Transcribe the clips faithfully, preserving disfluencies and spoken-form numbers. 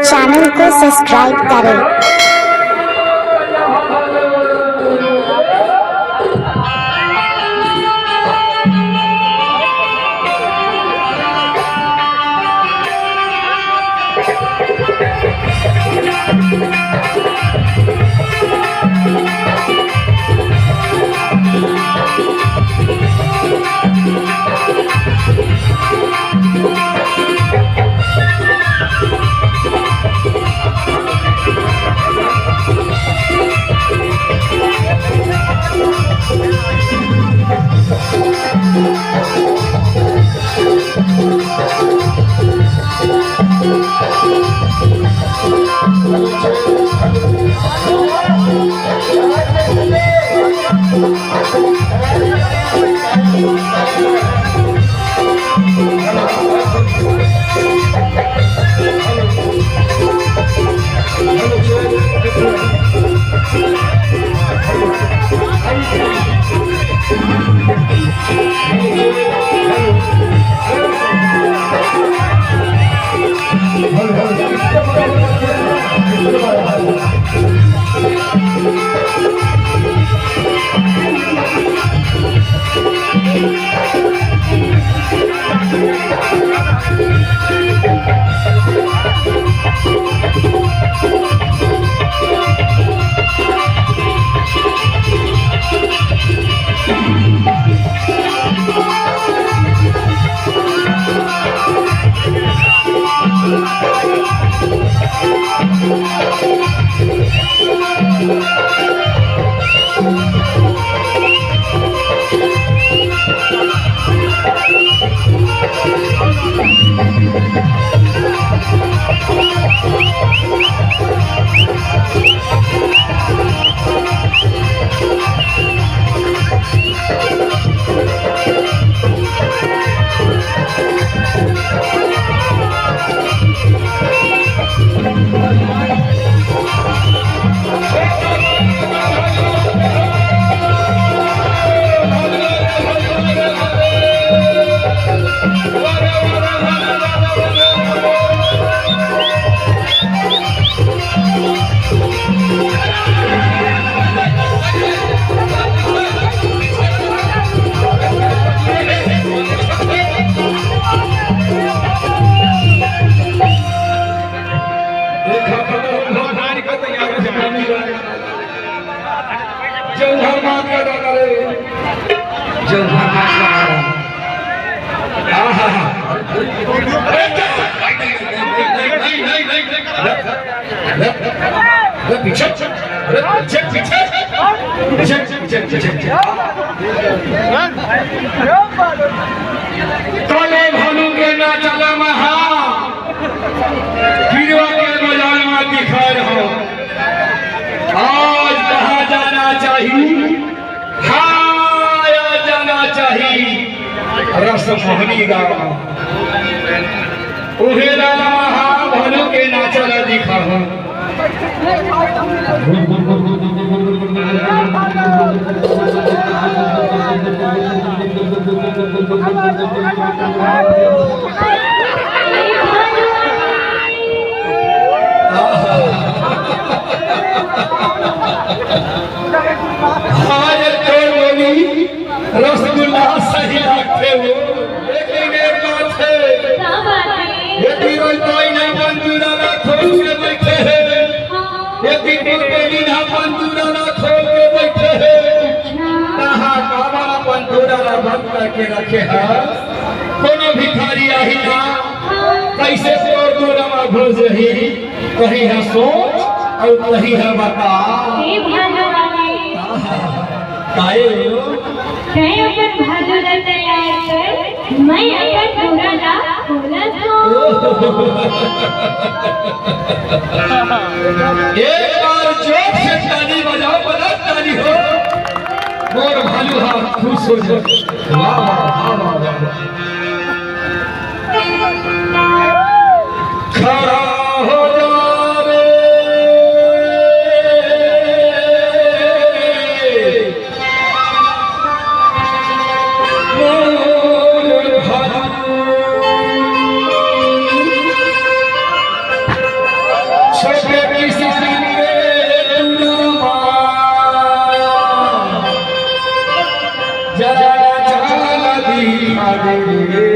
Channel को subscribe करें। जौहर मात का दादा रे, जौहर मात का दादा। आहा। अरे, नहीं, नहीं, नहीं, नहीं। अरे, अरे, अरे, पीछे, अरे, पीछे, पीछे। पीछे, पीछे, पीछे, पीछे। काले भालू के ना चला महा, गिरवा के बाजार में दिखा रहा। आज कहाँ जाना चाहिए? हाँ, आज जाना चाहिए रस मोहनी गाँव। उहे राम महाभानु के नाचा ला दिखा हूँ। आज तोर मोनी रसगुल्ला सही लागथे हो। लेकिन एक बात हे, का बात हे? ये तीनों कोई ना बंदूरा ना खोल के बैठे हे। हाँ। ये तीनों कोई ना बंदूरा ना खोल के बैठे हे। अच्छा। कहाँ कामन अपन दूरा ला बंद करके रखे हे? कोनो भिखारी आही ना, हाँ। कैसे तोर दूरा में घुस जाही? कहीं है सोच और कहीं है बता। हे भगवान। काहे हो? तैं अपन भालू ला तैयार कर, मैं अपन घोड़ा ला खोलत हूँ। एक बार जोर से ताली बजाओ, बजाओ ताली हो। मोर भालू हा खुश हो जाए। वाह, वाह, वाह, वाह, वाह। खड़ा हो जा रे मोर भालू। जरा चाल दिखा दे रे,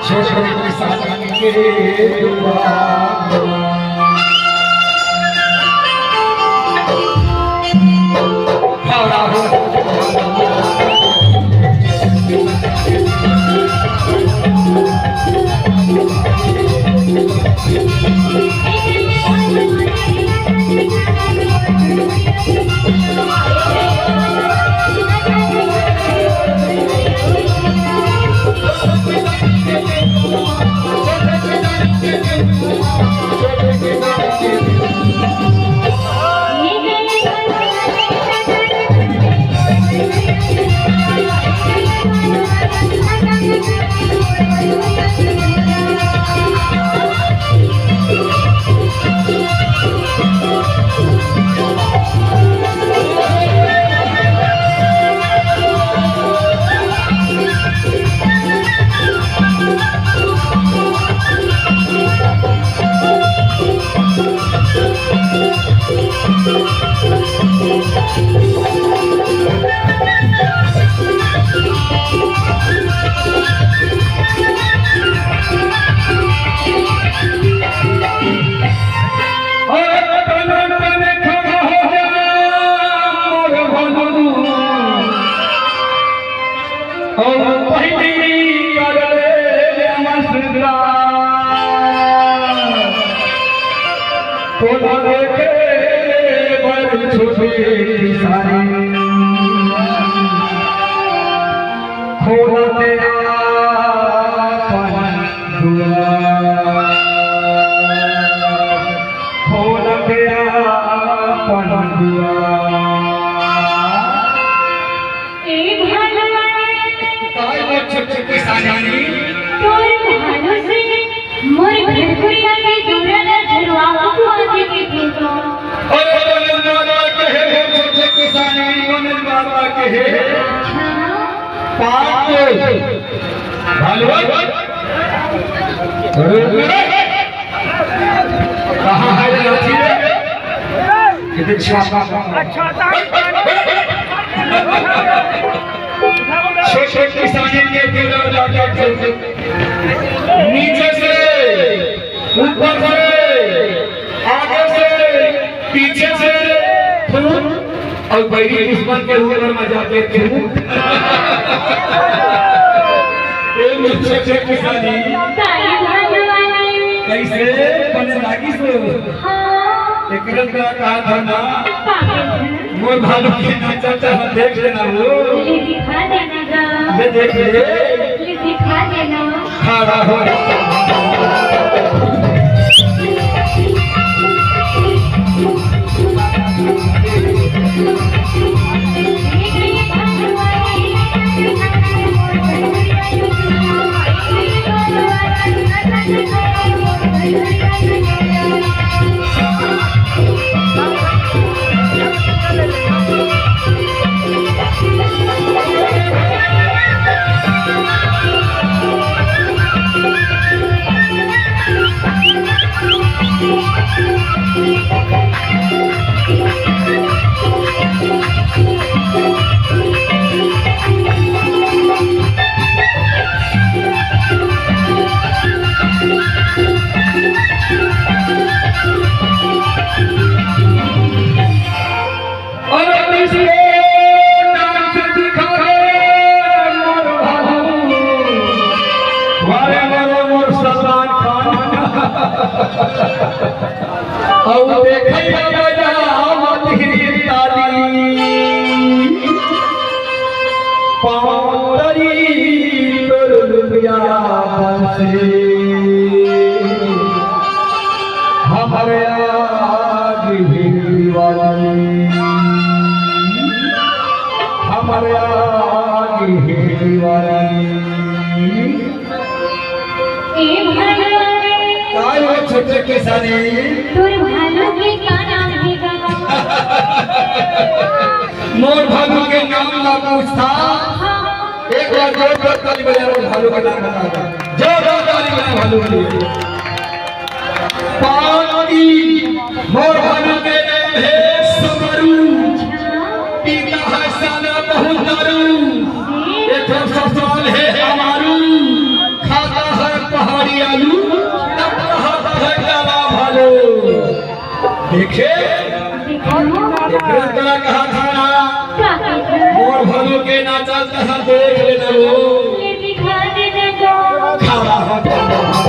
छोटे किसान के दुआ। खड़ा हो। तोला देखे बर छोटे किसानी, खोल दे आपन दुआर, खोल दे आपन दुआर। ए भगवान, काय बा छोटे किसानी? तोर भालू से मोर घरकुरिया के डोरा ला झुरवावा को आगे के फेंको। अरे गणेश बाबा कहे हो छोटे किसानी, गणेश बाबा कहे। पाँच भालू। अरे, अरे। कहाँ है रे लाठी रे? ये देख, छापा। छोटे किसानी के डोरा जाके नीचे से ऊपर से, आगे से, पीछे से, खूब और बैरी दुश्मन के ऊपर में जाके खूब। ए, नीचे से किसानी। ताली बजाने वाले। कैसे बने लागी सो? हाँ। एकरन का का धरना? पागल है। मोर भालू के नाचा चाह देख लेना वो। ले दिखा देना गा। ले देख ले। ले दिखा देना। खड़ा हो। अरे disco dance दिखा दे मोर भालू। वारे वारे मोर सलमान खान। औ देखैया बजावत ही ताली। पाँव तरी तोर लुलिया बंसी। हमरे आगे हे दिवाली, हमरे आगे हे दिवाली। ए भगवान। काय हो छोटे किसानी? तोर भालू के का नाम हे गा? मोर भालू के नाम ला पूछता। हाँ। एक बार जोरदार ताली बजा लो, भालू का नाम बता दो। जोरदार ताली बजा भालू के लिए। पानी, मोर भालू के नाम हे समरू। के नाचा तहा देख लेना वो। ये दिखा देना वो। खड़ा हो, खड़ा हो।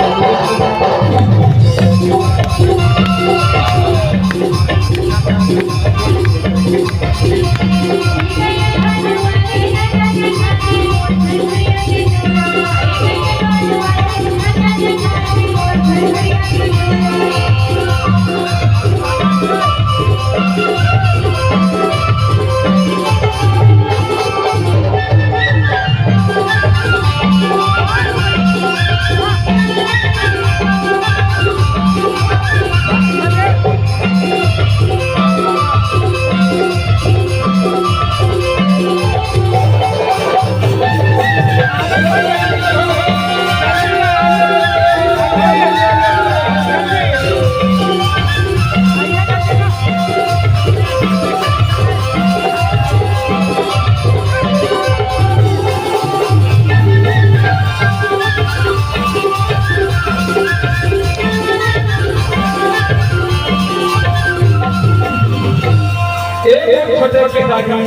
एक छोटे किसानी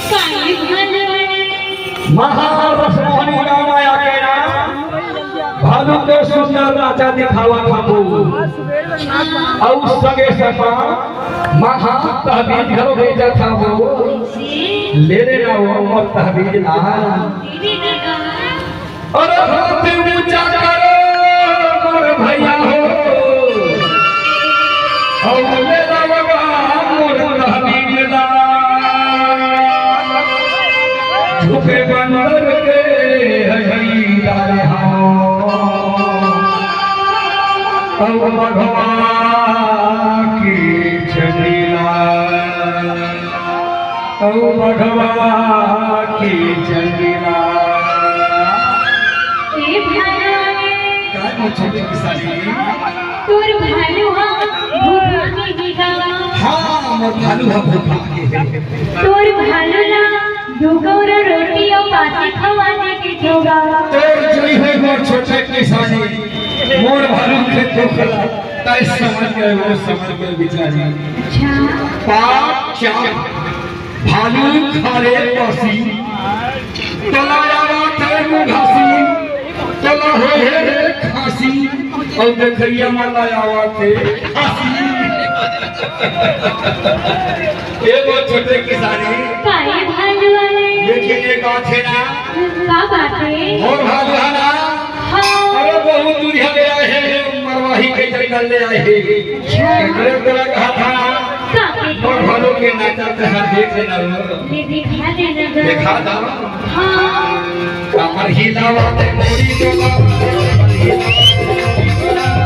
काली भले। महारस मोहनी गाँव आके ना, भालू के सुंदर नाचा दिखावा था वो। अउ संगे सपा महा तहबीज घलो भेजा था वो। ले लेना वो मोर तहबीज ला। अरे हाथ ऊंचा करो मोर भैया हो, अउ ले लवगा मोर तहबीज ला। झुके बंदर के हई डाल हो, अउ बघवा की छबिला। अउ बघवा की चंगिला। ए भाई। काय मोर छोटे किसानी? तोर भालू हा भूख लागे हे गा। हाँ, मोर भालू हा भूख लागे हे। तोर भालू ला दू कौड़ा रोटी अउ बासी खवा दे के होगा। तोर जय होय मोर छोटे किसानी, मोर भालू के भूख ला, तय समझ गए, वो समझ गए बिचारी। अच्छा। पाप चाप भालू खाले पासी, तला आवा थे मुंह घासी, तला होय हे रे खासी, अउ देखइया मन ला आवा थे हंसी। ए वो छोटे किसानी। काय भालू वाले? ये के लिए बात है ना? का बात है? मोर भालू है ना? हाँ। अरे बहुत दूरिहा ले आए हे, मरवाही के जंगल ले आए हे। अच्छा। एकरे तोला कहा था, का के मोर भालू के नाचा तहार देख लेना वो। ले दिखा देना गा। दिखा दो। हाँ। कमर हिलावा दे, मुड़ी डोलावा दे, कमर हिलावा दे।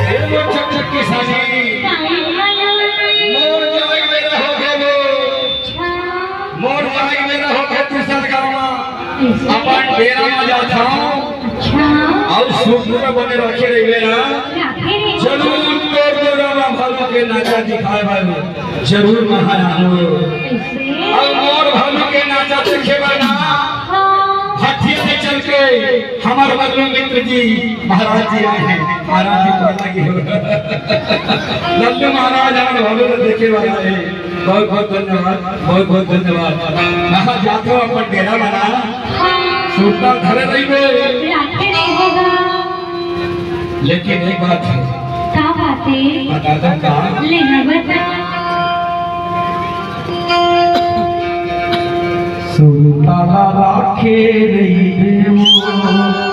ए मोर चकचक किसानी, मोर जाय बेरा हो गे वो। मोर जाय बेरा हो गे, दूसर गाँव म अपन डेरा म जात हँव। अउ सुख म बने रखे रहिबे ना। जरूर तोर डेरा म भालू के नाचा दिखाय बर जरूर मैं आहूँ। अउ मोर भालू के नाचा देखे बर ना, हाँ। हथिया ले चल के हमर लल्लू मित्र जी महाराज जी आए हे। महाराज जी बोला कि लल्लू महाराज हमर भालू ल देखे वाला हे। बहुत बहुत धन्यवाद, बहुत बहुत धन्यवाद। कहाँ जात हँव अपन डेरा बना, हाँ। सुरता धरे रहिबे। राखे नहीं होगा। लेकिन एक बात हे। का बात हे? बता दो का? सुरता ला राखे रहिबे वो।